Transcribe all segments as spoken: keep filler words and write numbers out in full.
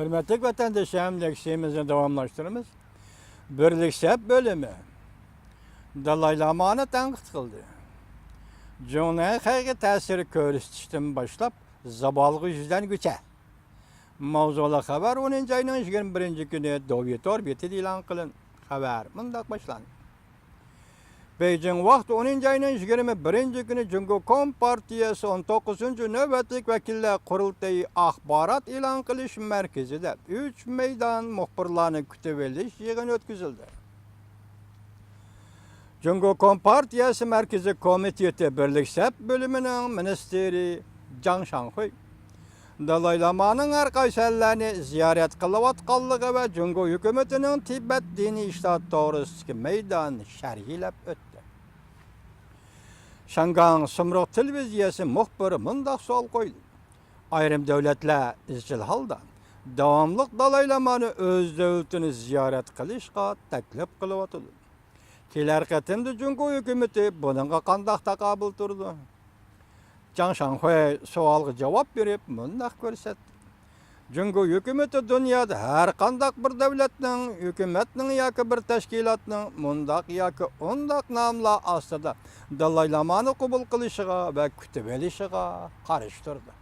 ھۆرمەتلىك ۋەتەندىشىم، لېكسىيەمىزنى داۋاملاشتۇرىمىز. بىرلىك سەپ بۆلۈمى دالاي لامانى تەنقىد قىلدى. جۇڭنىڭ خەيرىگە تەسىر كۆرسىتىشتىن باشلاپ، زاۋالغا يۈزلەنگۈچە. ماۋزۇلۇق خەۋەر ئونىنچى ئاينىڭ يىگىرمە بىرىنچى كۈنى دوۋيې تور بېتىدە ئېلان قىلىندى. خەۋەر مۇنداق باشلاندى. بېيجىڭ ۋاقتى ئونىنچى ئاينىڭ يىگىرمە بىرىنچى كۈنى جۇڭگو كومپارتىيەسى ئون توققۇزىنچى نۆۋەتلىك ۋەكىللەر قۇرۇلتىيى ئاخبارات ئېلان قىلىش مەركىزىدە ئۈچ مەيدان مۇخبىرلارنى كۈتۈۋېلىش يىغىنى ئۆتكۈزۈلدى. جۇڭگو كومپارتىيەسى مەركىزىي كومىتېتى بىرلىك سەپ بۆلۈمىنىڭ مىنىستىرى جاڭ شاڭخۇي دالاي لامانىڭ ھەر قايسى ئەللەرنى زىيارەت قىلىۋاتقانلىقى ۋە جۇڭگو ھۆكۈمىتىنىڭ تىبەت دىنىي ئىشلار توغرىسىدىكى مەيدانىنى شەرھلەپ ئۆتتى. شياڭگاڭ سۇمرۇغ تېلېۋىزىيەسى مۇخبىرى مۇنداق سوئال قويدى: ئايرىم دۆلەتلەر ئىزچىل ھالدا داۋاملىق دالاي لامانى ئۆز دۆلىتىنى زىيارەت قىلىشقا تەكلىپ قىلىۋاتىدۇ. كېلەر قېتىمدا جۇڭگو ھۆكۈمىتى بۇنىڭغا قانداق تاقابىل تۇرىدۇ؟ جاڭ شاڭخۇي سوئالغا جاۋاب بېرىپ مۇنداق كۆرسەتتى: جۇڭگو ھۆكۈمىتى دۇنيادا ھەر قانداق بىر دۆلەتنىڭ، ھۆكۈمەتنىڭ ياكى بىر تەشكىلاتنىڭ مۇنداق ياكى ئۇنداق ناملار ئاستىدا دالاي لامانى قوبۇل قىلىشىغا ۋە كۈتۈۋېلىشىغا قارشى تۇرىدۇ.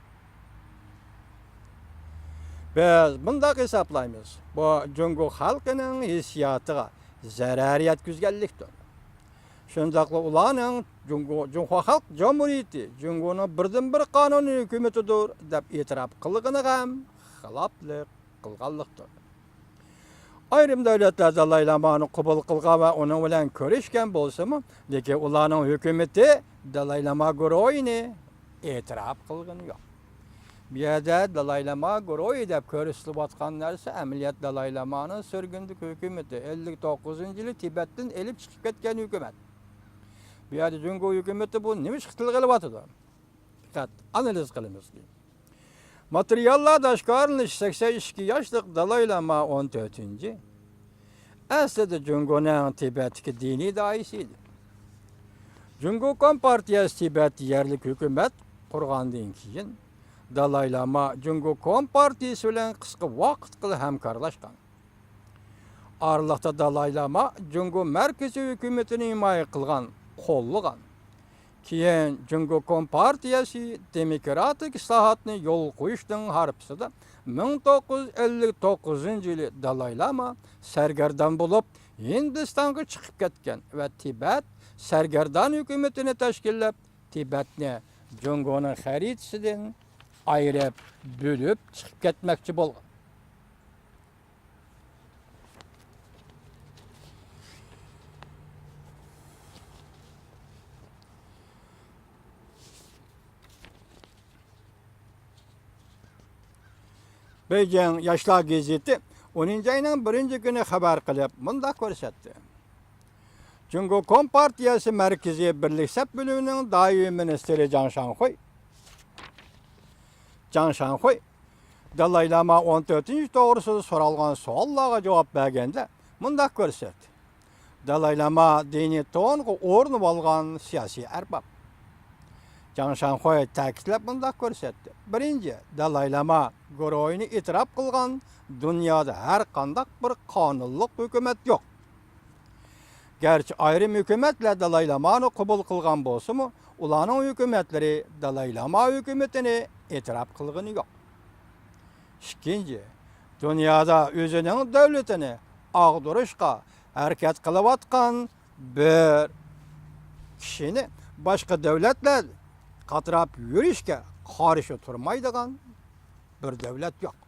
بىز مۇنداق ھېسابلايمىز، بۇ جۇڭگو خەلقىنىڭ ھېسسىياتىغا زەرەر يەتكۈزگەنلىكتۇر. شۇنداقلا ئۇلارنىڭ جۇڭگو، جۇڭخۇا خەلق جۇمھۇرىيىتى جۇڭگونىڭ بىردىنبىر قانۇنىي ھۆكۈمىتىدۇر دەپ ئېتىراپ قىلغىنىغا ھەم خىلاپلىق قىلغانلىقتۇر. ئايرىم دۆلەتلەر دالاي لامانى قوبۇل قىلغان ۋە ئۇنىڭ بىلەن كۆرۈشكەن بولسىمۇ، لېكىن ئۇلارنىڭ ھۆكۈمىتى دالاي لاما گۇرۇھىنى ئېتىراپ قىلغىنى يوق. بۇ يەردە دالاي لاما گۇرۇھى دەپ كۆرسىتىلىۋاتقان نەرسە ئەمەلىيەت دالاي لامانىڭ سۈرگۈندىكى ھۆكۈمىتى، ئەللىك توققۇزىنچى يىلى تىبەتتىن ئېلىپ چىقىپ كەتكەن ھۆكۈمەت. بۇ يەردە جۇڭگو ھۆكۈمىتى بۇ نېمە ئىش تىلغا ئېلىۋاتىدۇ؟ دىققەت، ئانالىز قىلىمىز. ماتېرىياللاردا ئاشكارىلىنىشىچە، سەكسەن ئىككى ياشلىق دالاي لاما ئون تۆتىنچى ئەسلىدە جۇڭگونىڭ تىبەتتىكى دىنىي داھىيسى ئىدى. جۇڭگو كومپارتىيەسى تىبەتتە يەرلىك ھۆكۈمەت قۇرغاندىن كېيىن، دالاي لاما جۇڭگو كومپارتىيەسى بىلەن قىسقا ۋاقىتقىلا ھەمكارلاشقان. ئارىلىقتا دالاي لاما جۇڭگو مەركىزىي ھۆكۈمىتىنى ھىمايە قىلغان، قوللىغان. كېيىن جۇڭگو كومپارتىيەسى دېموكراتىك ئىسلاھاتنى يولغا قويۇشنىڭ ھارپىسىدا مىڭ توققۇز يۈز ئەللىك توققۇزىنچى يىلى دالاي لاما سەرگەردان بولۇپ، ھىندىستانغا چىقىپ كەتكەن ۋە تىبەت سەرگەردان ھۆكۈمىتىنى تەشكىللەپ، تىبەتنى جۇڭگونىڭ خەرىتىسىدىن ئايرىپ، بۆلۈپ چىقىپ كەتمەكچى بولغان. بېيجىڭ ياشلار گېزىتى ئونىنچى ئاينىڭ بىرىنچى كۈنى خەۋەر قىلىپ مۇنداق كۆرسەتتى: جۇڭگو كومپارتىيەسى مەركىزىي بىرلىك سەپ بۆلۈمىنىڭ دائىمىي مىنىستىرى جاڭ شاڭخۇي، جاڭ شاڭخۇي دالاي لاما ئون تۆتىنچى توغرىسىدا سورالغان سوئاللارغا جاۋاب بەرگەندە مۇنداق كۆرسەتتى: دالاي لاما دىنىي تونغا ئورىنىۋالغان سىياسىي ئەرباب. جاڭ شاڭخۇي تەكىتلەپ مۇنداق كۆرسەتتى: بىرىنچى، دالاي لاما گۇرۇھىنى ئېتىراپ قىلغان دۇنيادا ھەر قانداق بىر قانۇنلۇق ھۆكۈمەت يوق. گەرچە ئايرىم ھۆكۈمەتلەر دالاي لامانى قوبۇل قىلغان بولسىمۇ، ئۇلارنىڭ ھۆكۈمەتلىرى دالاي لاما ھۆكۈمىتىنى ئېتىراپ قىلغىنى يوق. ئىككىنچى، دۇنيادا ئۆزىنىڭ دۆلىتىنى ئاغدۇرۇشقا ھەرىكەت قىلىۋاتقان بىر كىشىنى باشقا دۆلەتلەر قاتراپ يۈرۈشكە قارشى تۇرمايدىغان بىر دۆلەت يوق.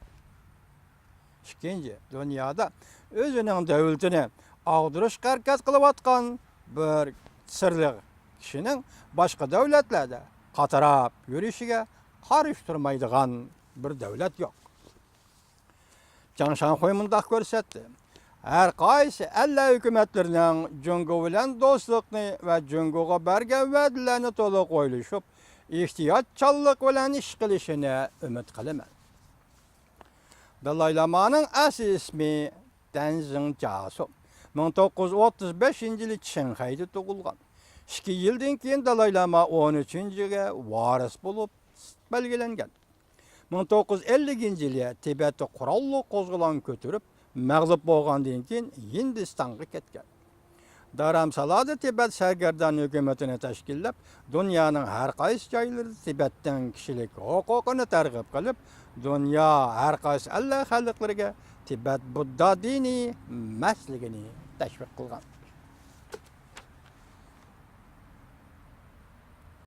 ئىككىنچى، دۇنيادا ئۆزىنىڭ دۆلىتىنى ئاغدۇرۇشقا ھەرىكەت قىلىۋاتقان بىر سىرلىق كىشىنىڭ باشقا دۆلەتلەردە قاتراپ يۈرۈشىگە قارشى تۇرمايدىغان بىر دۆلەت يوق. جاڭ شاڭخۇي مۇنداق كۆرسەتتى: ھەر قايسى ئەللەر ھۆكۈمەتلىرىنىڭ جۇڭگو بىلەن دوستلۇقنى ۋە جۇڭگوغا بەرگەن ۋەدىلەرنى تولۇق ئويلىشىپ، ئېھتىياتچانلىق بىلەن ئىش قىلىشىنى ئۈمىد قىلىمەن. دالاي لامانىڭ ئەسلى ئىسمى دەنزىڭ جياسۇ. مىڭ توققۇز يۈز ئوتتۇز بەشىنچى يىلى چىڭخەيدە تۇغۇلغان. ئىككى يىلدىن كېيىن دالاي لاما ئون ئۈچىنچىگە ۋارىس بولۇپ بەلگىلەنگەن. مىڭ توققۇز يۈز ئەللىكىنچى يىلى تىبەتتە قوراللىق قوزغىلاڭ كۆتۈرۈپ، مەغلۇپ بولغاندىن كېيىن ھىندىستانغا كەتكەن. دارامسالادا تىبەت سەرگەردان ھۆكۈمىتىنى تەشكىللەپ، دۇنيانىڭ ھەر قايسى جايلىرىدا تىبەتنىڭ كىشىلىك ھوقۇقىنى تەرغىب قىلىپ، دۇنيا ھەر قايسى ئەللەر خەلقلىرىگە تىبەت بۇددا دىنى مەسلىكىنى تەشۋىق قىلغان.